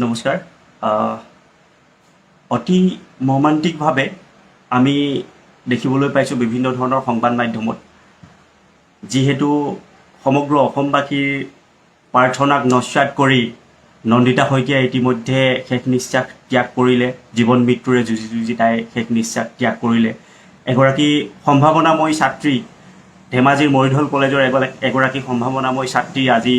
নমস্কাৰ। অতি মৰ্মান্তিকভাৱে আমি দেখিবলৈ পাইছোঁ বিভিন্ন ধৰণৰ সংবাদ মাধ্যমত, যিহেতু সমগ্ৰ অসমবাসীৰ প্ৰাৰ্থনাক নস্যাৎ কৰি নন্দিতা শইকীয়াই ইতিমধ্যে শেষ নিশ্বাস ত্যাগ কৰিলে। জীৱন মৃত্যুৰে যুঁজি যুঁজি তাই শেষ নিশ্বাস ত্যাগ কৰিলে। এগৰাকী সম্ভাৱনাময়ী ছাত্ৰী, ধেমাজিৰ মৰিধল কলেজৰ এগৰাকী সম্ভাৱনাময়ী ছাত্ৰী, আজি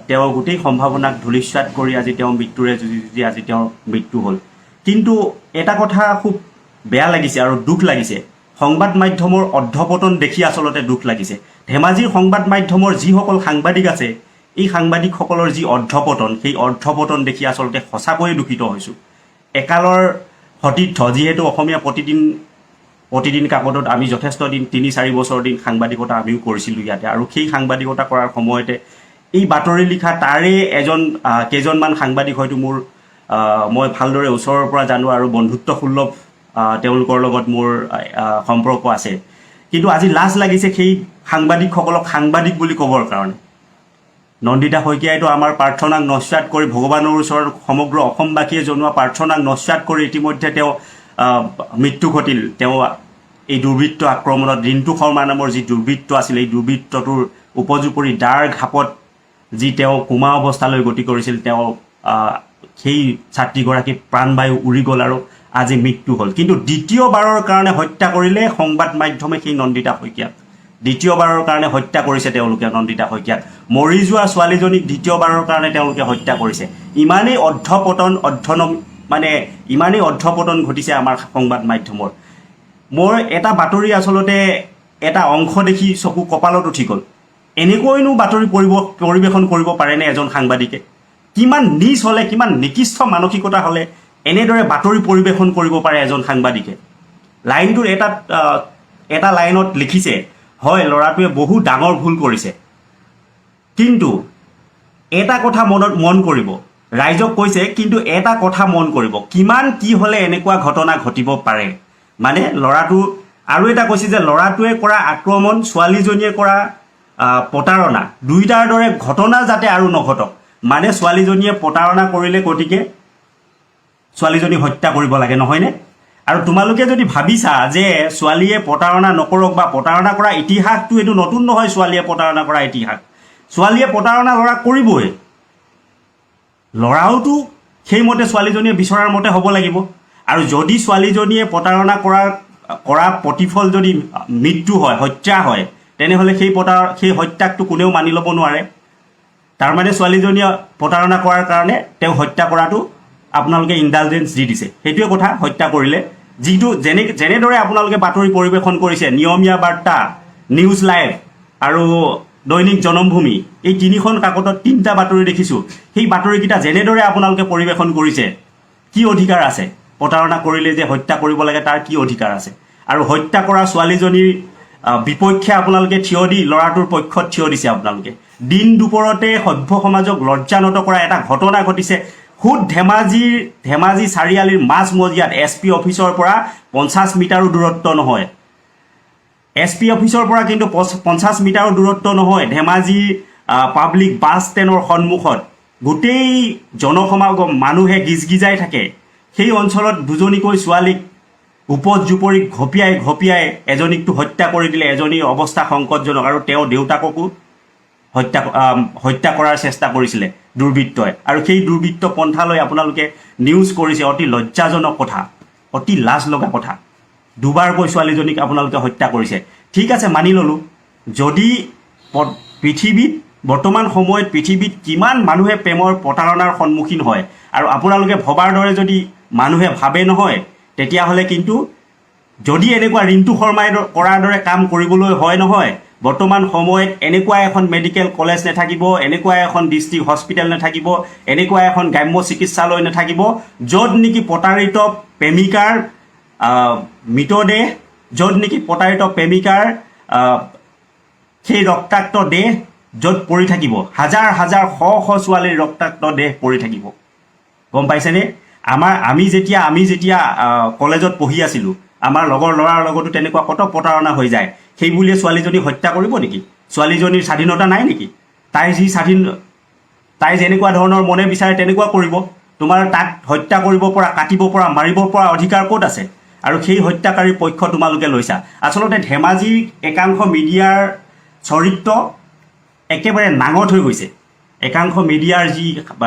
তেওঁৰ গোটেই সম্ভাৱনাক ধূলিস্যাৎ কৰি আজি তেওঁ মৃত্যুৰে যুঁজি যুঁজি আজি তেওঁৰ মৃত্যু হ'ল। কিন্তু এটা কথা খুব বেয়া লাগিছে আৰু দুখ লাগিছে, সংবাদ মাধ্যমৰ অধঃপতন দেখি আচলতে দুখ লাগিছে। ধেমাজিৰ সংবাদ মাধ্যমৰ যিসকল সাংবাদিক আছে, এই সাংবাদিকসকলৰ যি অধঃপতন, সেই অধঃপতন দেখি আচলতে সঁচাকৈয়ে দুখিত হৈছোঁ। একালৰ সতীৰ্থ, যিহেতু অসমীয়া প্ৰতিদিন প্ৰতিদিন কাকতত আমি যথেষ্ট দিন, 3-4 বছৰ দিন সাংবাদিকতা আমিও কৰিছিলোঁ ইয়াতে। আৰু সেই সাংবাদিকতা কৰাৰ সময়তে এই বাতৰি লিখা তাৰে এজন কেইজনমান সাংবাদিক হয়তো মোৰ মই ভালদৰে ওচৰৰ পৰা জানো আৰু বন্ধুত্ব সুলভ তেওঁলোকৰ লগত মোৰ সম্পৰ্ক আছে। কিন্তু আজি লাজ লাগিছে সেই সাংবাদিকসকলক সাংবাদিক বুলি ক'বৰ কাৰণে। নন্দিতা শইকীয়াইতো আমাৰ প্ৰাৰ্থনাক নস্যাৎ কৰি, ভগৱানৰ ওচৰত সমগ্ৰ অসমবাসীয়ে জনোৱা প্ৰাৰ্থনাক নস্যাৎ কৰি ইতিমধ্যে তেওঁ মৃত্যু ঘটিল। তেওঁ এই দুৰ্বৃত্ত আক্ৰমণত, ৰিণ্টু শৰ্মা নামৰ যি দুৰ্বৃত্ত আছিল, এই দুৰ্বৃত্তটোৰ উপৰ্যুপৰি দাৰ ঘাপত যি তেওঁ কোমা অৱস্থালৈ গতি কৰিছিল, তেওঁ সেই ছাত্ৰীগৰাকী প্ৰাণবায়ু উৰি গ'ল আৰু আজি মৃত্যু হ'ল। কিন্তু দ্বিতীয়বাৰৰ কাৰণে হত্যা কৰিলে সংবাদ মাধ্যমে সেই নন্দিতা শইকীয়াক। দ্বিতীয়বাৰৰ কাৰণে হত্যা কৰিছে তেওঁলোকে নন্দিতা শইকীয়াক। মৰি যোৱা ছোৱালীজনীক দ্বিতীয়বাৰৰ কাৰণে তেওঁলোকে হত্যা কৰিছে। ইমানেই অধঃপতন, অধ্যনম, মানে ইমানেই অধঃপতন ঘটিছে আমাৰ সংবাদ মাধ্যমৰ। মোৰ এটা বাতৰি আচলতে এটা অংশ দেখি চকু কপালত উঠি গ'ল। এনেকৈনো বাতৰি পৰিৱেশন কৰিব পাৰেনে এজন সাংবাদিকে? কিমান নীচ হ'লে, কিমান নিকৃষ্ট মানসিকতা হ'লে এনেদৰে বাতৰি পৰিৱেশন কৰিব পাৰে এজন সাংবাদিকে? লাইনটোৰ এটা লাইনত লিখিছে, হয়, ল'ৰাটোৱে বহু ডাঙৰ ভুল কৰিছে, কিন্তু এটা কথা মন কৰিব, ৰাইজক কৈছে, কিন্তু এটা কথা মন কৰিব, কিমান কি হ'লে এনেকুৱা ঘটনা ঘটিব পাৰে। মানে ল'ৰাটো, আৰু এটা কৈছে যে ল'ৰাটোৱে কৰা আক্ৰমণ, ছোৱালীজনীয়ে কৰা প্ৰতাৰণা, দুয়োটাৰ দৰে ঘটনা যাতে আৰু নঘটক। মানে ছোৱালীজনীয়ে প্ৰতাৰণা কৰিলে, গতিকে ছোৱালীজনী হত্যা কৰিব লাগে, নহয়নে? আৰু তোমালোকে যদি ভাবিছা যে ছোৱালীয়ে প্ৰতাৰণা নকৰক বা প্ৰতাৰণা কৰা ইতিহাসটো এইটো নতুন নহয়, ছোৱালীয়ে প্ৰতাৰণা কৰা ইতিহাস, ছোৱালীয়ে প্ৰতাৰণা ল'ৰাক কৰিবই। ল'ৰাওতো সেইমতে ছোৱালীজনীয়ে বিচৰাৰ মতে হ'ব লাগিব। আৰু যদি ছোৱালীজনীয়ে প্ৰতাৰণা কৰা প্ৰতিফল যদি মৃত্যু হয়, হত্যা হয়, তেনেহ'লে সেই হত্যাকটো কোনেও মানি ল'ব নোৱাৰে। তাৰমানে ছোৱালীজনীয়ে প্ৰতাৰণা কৰাৰ কাৰণে তেওঁ হত্যা কৰাটো আপোনালোকে ইণ্ডালজেঞ্চ দি দিছে। সেইটোৱে কথা। হত্যা কৰিলে যিটো যেনেদৰে আপোনালোকে বাতৰি পৰিৱেশন কৰিছে, নিয়মীয়া বাৰ্তা, নিউজ লাইভ আৰু দৈনিক জনমভূমি, এই তিনিখন কাকতত তিনিটা বাতৰি দেখিছোঁ। সেই বাতৰিকেইটা যেনেদৰে আপোনালোকে পৰিৱেশন কৰিছে, কি অধিকাৰ আছে? প্ৰতাৰণা কৰিলে যে হত্যা কৰিব লাগে, তাৰ কি অধিকাৰ আছে? আৰু হত্যা কৰা ছোৱালীজনীৰ বিপক্ষে আপোনালোকে থিয় দি ল'ৰাটোৰ পক্ষত থিয় দিছে আপোনালোকে। দিন দুপৰতে সভ্য সমাজক লজ্জানত কৰা এটা ঘটনা ঘটিছে খুদ ধেমাজি চাৰিআলিৰ মাজমজিয়াত, এছ পি অফিচৰ পৰা 50 মিটাৰো দূৰত্ব নহয়। এছ পি অফিচৰ পৰা কিন্তু 50 মিটাৰো দূৰত্ব নহয়। ধেমাজি পাব্লিক বাছ ষ্টেণ্ডৰ সন্মুখত গোটেই জনসমাগম, মানুহে গিজগিজাই থাকে। সেই অঞ্চলত দুজনীকৈ ছোৱালীক উপৰ্যুপৰি ঘপিয়াই ঘপিয়াই এজনীকতো হত্যা কৰি দিলে, এজনীৰ অৱস্থা সংকটজনক আৰু তেওঁ দেউতাককো হত্যা কৰাৰ চেষ্টা কৰিছিলে দুৰ্বৃত্তই। আৰু সেই দুৰ্বৃত্ত পন্থালৈ আপোনালোকে নিউজ কৰিছে। অতি লজ্জাজনক কথা, অতি লাজ লগা কথা। দুবাৰকৈ ছোৱালীজনীক আপোনালোকে হত্যা কৰিছে। ঠিক আছে, মানি ল'লোঁ। যদি পৃথিৱীত বৰ্তমান সময়ত পৃথিৱীত কিমান মানুহে প্ৰেমৰ প্ৰতাৰণাৰ সন্মুখীন হয় আৰু আপোনালোকে ভবাৰ দৰে যদি মানুহে ভাবে নহয়, তেতিয়াহ'লে কিন্তু যদি এনেকুৱা ৰিণ্টু শৰ্মাই কৰাৰ দৰে কাম কৰিবলৈ হয় নহয়, বৰ্তমান সময়ত এনেকুৱা এখন মেডিকেল কলেজ নাথাকিব, এনেকুৱা এখন ডিষ্ট্ৰিক্ট হস্পিটেল নাথাকিব, এনেকুৱা এখন গ্ৰাম্য চিকিৎসালয় নাথাকিব, য'ত নেকি প্ৰতাৰিত প্ৰেমিকাৰ মৃতদেহ, য'ত নেকি প্ৰতাৰিত প্ৰেমিকাৰ সেই ৰক্তাক্ত দেহ য'ত পৰি থাকিব, হাজাৰ হাজাৰ শ শ ছোৱালীৰ ৰক্তাক্ত দেহ পৰি থাকিব। গম পাইছেনে? আমাৰ আমি যেতিয়া কলেজত পঢ়ি আছিলোঁ, আমাৰ লগৰ ল'ৰাৰ লগতো তেনেকুৱা কত প্ৰতাৰণা হৈ যায়। সেই বুলিয়ে ছোৱালীজনী হত্যা কৰিব নেকি? ছোৱালীজনীৰ স্বাধীনতা নাই নেকি? তাইৰ যি স্বাধীন তাই যেনেকুৱা ধৰণৰ মনে বিচাৰে তেনেকুৱা কৰিব। তোমাৰ তাক হত্যা কৰিব পৰা, কাটিব পৰা, মাৰিব পৰা অধিকাৰ ক'ত আছে? আৰু সেই হত্যাকাৰীৰ পক্ষ তোমালোকে লৈছা। আচলতে ধেমাজিৰ একাংশ মিডিয়াৰ চৰিত্ৰ একেবাৰে নাঙঠ হৈ গৈছে। একাংশ মিডিয়াৰ যি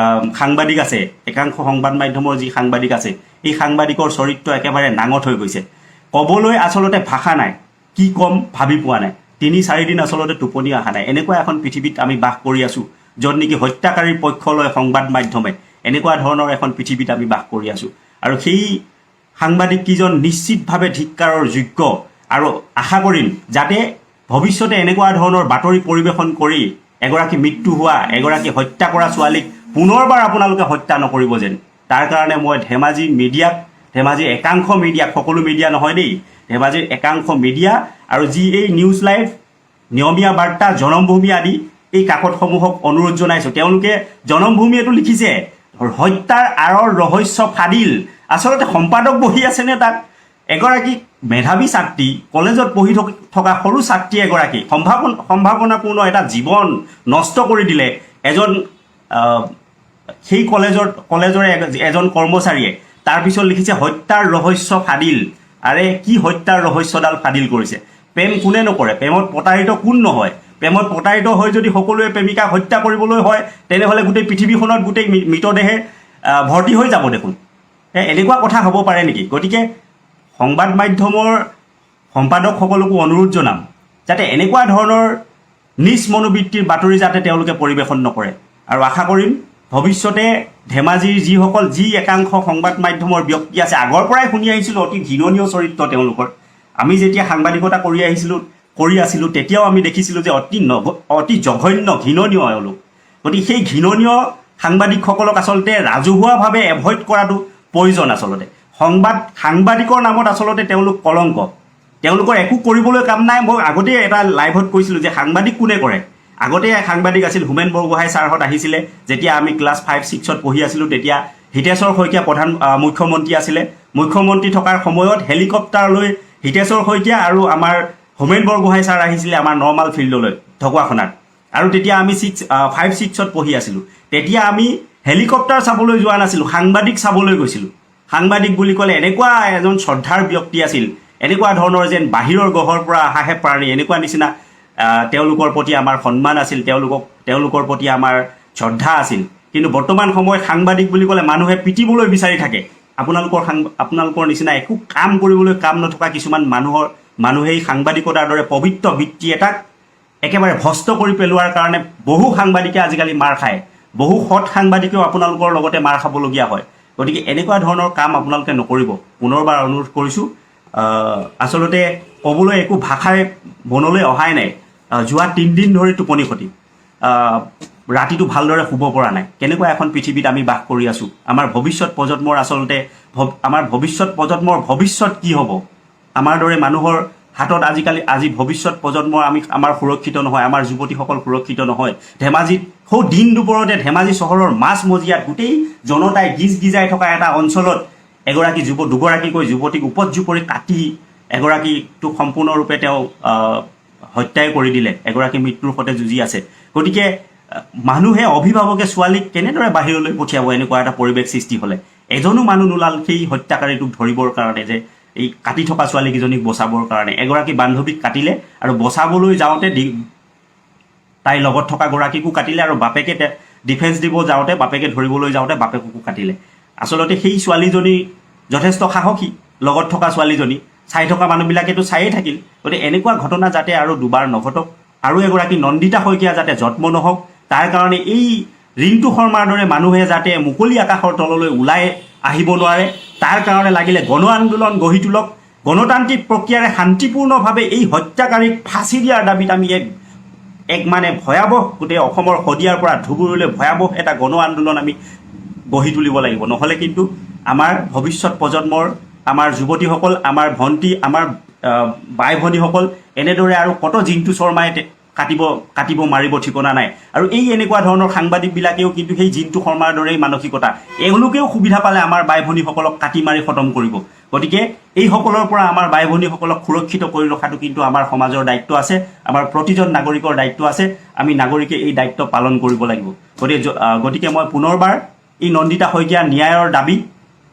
সাংবাদিক আছে, একাংশ সংবাদ মাধ্যমৰ যি সাংবাদিক আছে, এই সাংবাদিকৰ চৰিত্ৰ একেবাৰে নাঙঠ হৈ গৈছে। ক'বলৈ আচলতে ভাষা নাই, কি ক'ম ভাবি পোৱা নাই। 3-4 দিন আচলতে টোপনি অহা নাই। এনেকুৱা এখন পৃথিৱীত আমি বাস কৰি আছোঁ, য'ত নেকি হত্যাকাৰীৰ পক্ষ লয় সংবাদ মাধ্যমে। এনেকুৱা ধৰণৰ এখন পৃথিৱীত আমি বাস কৰি আছোঁ আৰু সেই সাংবাদিক কেইজন নিশ্চিতভাৱে ধিক্কাৰৰ যোগ্য। আৰু আশা কৰিম যাতে ভৱিষ্যতে এনেকুৱা ধৰণৰ বাতৰি পৰিৱেশন কৰি এগৰাকী মৃত্যু হোৱা, এগৰাকী হত্যা কৰা ছোৱালীক পুনৰবাৰ আপোনালোকে হত্যা নকৰিব যেন। তাৰ কাৰণে মই ধেমাজি মিডিয়াক, ধেমাজিৰ একাংশ মিডিয়াক, সকলো মিডিয়া নহয় দেই, ধেমাজিৰ একাংশ মিডিয়া আৰু যি এই নিউজ লাইভ, নিয়মীয়া বাৰ্তা, জনমভূমি আদি এই কাকতসমূহক অনুৰোধ জনাইছোঁ। তেওঁলোকে জনমভূমিয়েতো লিখিছে, "হত্যাৰ আঁৰৰ ৰহস্য ফাদিল"। আচলতে সম্পাদক বহি আছেনে তাত? এগৰাকী মেধাৱী ছাত্ৰী, কলেজত পঢ়ি থকা সৰু ছাত্ৰী এগৰাকী, সম্ভাৱনাপূৰ্ণ এটা জীৱন নষ্ট কৰি দিলে এজন সেই কলেজৰে এজন কৰ্মচাৰীয়ে। তাৰপিছত লিখিছে, "হত্যাৰ ৰহস্য ফাদিল"। আৰে, কি হত্যাৰ ৰহস্যডাল ফাদিল কৰিছে? প্ৰেম কোনে নকৰে? প্ৰেমত প্ৰতাৰিত কোন নহয়? প্ৰেমত প্ৰতাৰিত হৈ যদি সকলোৱে প্ৰেমিকাক হত্যা কৰিবলৈ হয়, তেনেহ'লে গোটেই পৃথিৱীখনত গোটেই মৃতদেহে ভৰ্তি হৈ যাব দেখোন। এনেকুৱা কথা হ'ব পাৰে নেকি? গতিকে সংবাদ মাধ্যমৰ সম্পাদকসকলকো অনুৰোধ জনাম যাতে এনেকুৱা ধৰণৰ নীচ মনোবৃত্তিৰ বাতৰি যাতে তেওঁলোকে পৰিৱেশন নকৰে। আৰু আশা কৰিম ভৱিষ্যতে ধেমাজিৰ যিসকল, যি একাংশ সংবাদ মাধ্যমৰ ব্যক্তি আছে, আগৰ পৰাই শুনি আহিছিলোঁ অতি ঘৃণনীয় চৰিত্ৰ তেওঁলোকৰ। আমি যেতিয়া সাংবাদিকতা কৰি আহিছিলোঁ, কৰি আছিলোঁ, তেতিয়াও আমি দেখিছিলোঁ যে অতি জঘন্য, ঘৃণনীয় এওঁলোক। গতিকে সেই ঘৃণনীয় সাংবাদিকসকলক আচলতে ৰাজহুৱাভাৱে এভইড কৰাটো প্ৰয়োজন। আচলতে সাংবাদিকৰ নামত আচলতে তেওঁলোক কলংক। তেওঁলোকৰ একো কৰিবলৈ কাম নাই। মই আগতেই এটা লাইভত কৈছিলোঁ যে সাংবাদিক কোনে কৰে? আগতে সাংবাদিক আছিল হোমেন বৰগোহাঁই ছাৰহঁত আহিছিলে। যেতিয়া আমি ক্লাছ 5-6ত পঢ়ি আছিলোঁ, তেতিয়া হিতেশ্বৰ শইকীয়া প্ৰধান মুখ্যমন্ত্ৰী আছিলে। মুখ্যমন্ত্ৰী থকাৰ সময়ত হেলিকপ্টাৰ লৈ হিতেশ্বৰ শইকীয়া আৰু আমাৰ হোমেন বৰগোহাঁই ছাৰ আহিছিলে আমাৰ নৰ্মাল ফিল্ডলৈ, ঢকুৱাখনাত। আৰু তেতিয়া আমি 5-6ত পঢ়ি আছিলোঁ। তেতিয়া আমি হেলিকপ্টাৰ চাবলৈ যোৱা নাছিলোঁ, সাংবাদিক চাবলৈ গৈছিলোঁ। সাংবাদিক বুলি ক'লে এনেকুৱা এজন শ্ৰদ্ধাৰ ব্যক্তি আছিল, এনেকুৱা ধৰণৰ যেন বাহিৰৰ গ্ৰহৰ পৰা অহাহে প্ৰাণী, এনেকুৱা নিচিনা তেওঁলোকৰ প্ৰতি আমাৰ সন্মান আছিল, তেওঁলোকৰ প্ৰতি আমাৰ শ্ৰদ্ধা আছিল। কিন্তু বৰ্তমান সময়ত সাংবাদিক বুলি ক'লে মানুহে পিটিবলৈ বিচাৰি থাকে। আপোনালোকৰ নিচিনা একো কাম কৰিবলৈ কাম নথকা কিছুমান মানুহেই সাংবাদিকতাৰ দৰে পবিত্ৰ বৃত্তি এটাক একেবাৰে ভ্ৰষ্ট কৰি পেলোৱাৰ কাৰণে বহু সাংবাদিকে আজিকালি মাৰ খায়। বহু সৎ সাংবাদিকেও আপোনালোকৰ লগতে মাৰ খাবলগীয়া হয়। গতিকে এনেকুৱা ধৰণৰ কাম আপোনালোকে নকৰিব, পুনৰবাৰ অনুৰোধ কৰিছোঁ। আচলতে ক'বলৈ একো ভাষাই মনলৈ অহাই নাই। যোৱা 3 দিন ধৰি টোপনি ক্ষতি, ৰাতিটো ভালদৰে শুব পৰা নাই। কেনেকুৱা এখন পৃথিৱীত আমি বাস কৰি আছোঁ? আমাৰ ভৱিষ্যত প্ৰজন্মৰ আচলতে আমাৰ ভৱিষ্যত প্ৰজন্মৰ ভৱিষ্যত কি হ'ব? আমাৰ দৰে মানুহৰ হাতত আজিকালি আজি ভৱিষ্যত প্ৰজন্মৰ আমাৰ সুৰক্ষিত নহয়, আমাৰ যুৱতীসকল সুৰক্ষিত নহয়। ধেমাজিত সৌ দিন দুপৰতে ধেমাজি চহৰৰ মাজমজিয়াত গোটেই জনতাই গিজ গিজাই থকা এটা অঞ্চলত এগৰাকী যুৱ দুগৰাকীকৈ যুৱতীক উপৰ্যুপৰি কাটি এগৰাকীটো সম্পূৰ্ণৰূপে তেওঁ হত্যাই কৰি দিলে, এগৰাকী মৃত্যুৰ সৈতে যুঁজি আছে। গতিকে মানুহে, অভিভাৱকে ছোৱালীক কেনেদৰে বাহিৰলৈ পঠিয়াব এনেকুৱা এটা পৰিৱেশ সৃষ্টি হ'লে? এজনো মানুহ নোলাল সেই হত্যাকাৰীটোক ধৰিবৰ কাৰণে, যে এই কাটি থকা ছোৱালীকেইজনীক বচাবৰ কাৰণে। এগৰাকী বান্ধৱীক কাটিলে আৰু বচাবলৈ যাওঁতে তাইৰ লগত থকা গৰাকীকো কাটিলে আৰু বাপেকে ডিফেন্স দিব যাওঁতে, বাপেকে ধৰিবলৈ যাওঁতে বাপেককো কাটিলে। আচলতে সেই ছোৱালীজনী যথেষ্ট সাহসী, লগত থকা ছোৱালীজনী। চাই থকা মানুহবিলাকেতো চায়েই থাকিল। গতিকে এনেকুৱা ঘটনা যাতে আৰু দুবাৰ নঘটক আৰু এগৰাকী নন্দিতা শইকীয়া যাতে জন্ম নহওক, তাৰ কাৰণে এই ৰিণ্টু শৰ্মাৰ দৰে মানুহে যাতে মুকলি আকাশৰ তললৈ ওলাই আহিব নোৱাৰে, তাৰ কাৰণে লাগিলে গণ আন্দোলন গঢ়ি তোলক। গণতান্ত্ৰিক প্ৰক্ৰিয়াৰে শান্তিপূৰ্ণভাৱে এই হত্যাকাৰীক ফাঁচি দিয়াৰ দাবীত আমি এক এক মানে ভয়াৱহ, গোটেই অসমৰ শদিয়াৰ পৰা ধুবুৰীলৈ ভয়াৱহ এটা গণ আন্দোলন আমি গঢ়ি তুলিব লাগিব। নহ'লে কিন্তু আমাৰ ভৱিষ্যত প্ৰজন্মৰ, আমাৰ যুৱতীসকল, আমাৰ ভণ্টি, আমাৰ বাই ভনীসকল এনেদৰে আৰু কত জিন্তু শৰ্মাই কাটিব কাটিব মাৰিব ঠিকনা নাই। আৰু এই এনেকুৱা ধৰণৰ সাংবাদিকবিলাকেও কিন্তু সেই জিন্তু শৰ্মাৰ দৰেই মানসিকতা। এওঁলোকেও সুবিধা পালে আমাৰ বাই ভনীসকলক কাটি মাৰি খতম কৰিব। গতিকে এইসকলৰ পৰা আমাৰ ভাই ভনীসকলক সুৰক্ষিত কৰি ৰখাটো কিন্তু আমাৰ সমাজৰ দায়িত্ব আছে, আমাৰ প্ৰতিজন নাগৰিকৰ দায়িত্ব আছে। আমি নাগৰিকে এই দায়িত্ব পালন কৰিব লাগিব। গতিকে মই পুনৰবাৰ এই নন্দিতা শইকীয়া ন্যায়ৰ দাবীত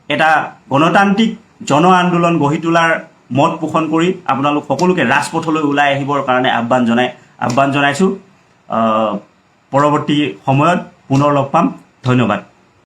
এটা গণতান্ত্ৰিক জন আন্দোলন গঢ়ি তোলাৰ মত পোষণ কৰি আপোনালোক সকলোকে ৰাজপথলৈ ওলাই আহিবৰ কাৰণে আহ্বান জনাইছোঁ। পৰৱৰ্তী সময়ত পুনৰ লগ পাম। ধন্যবাদ।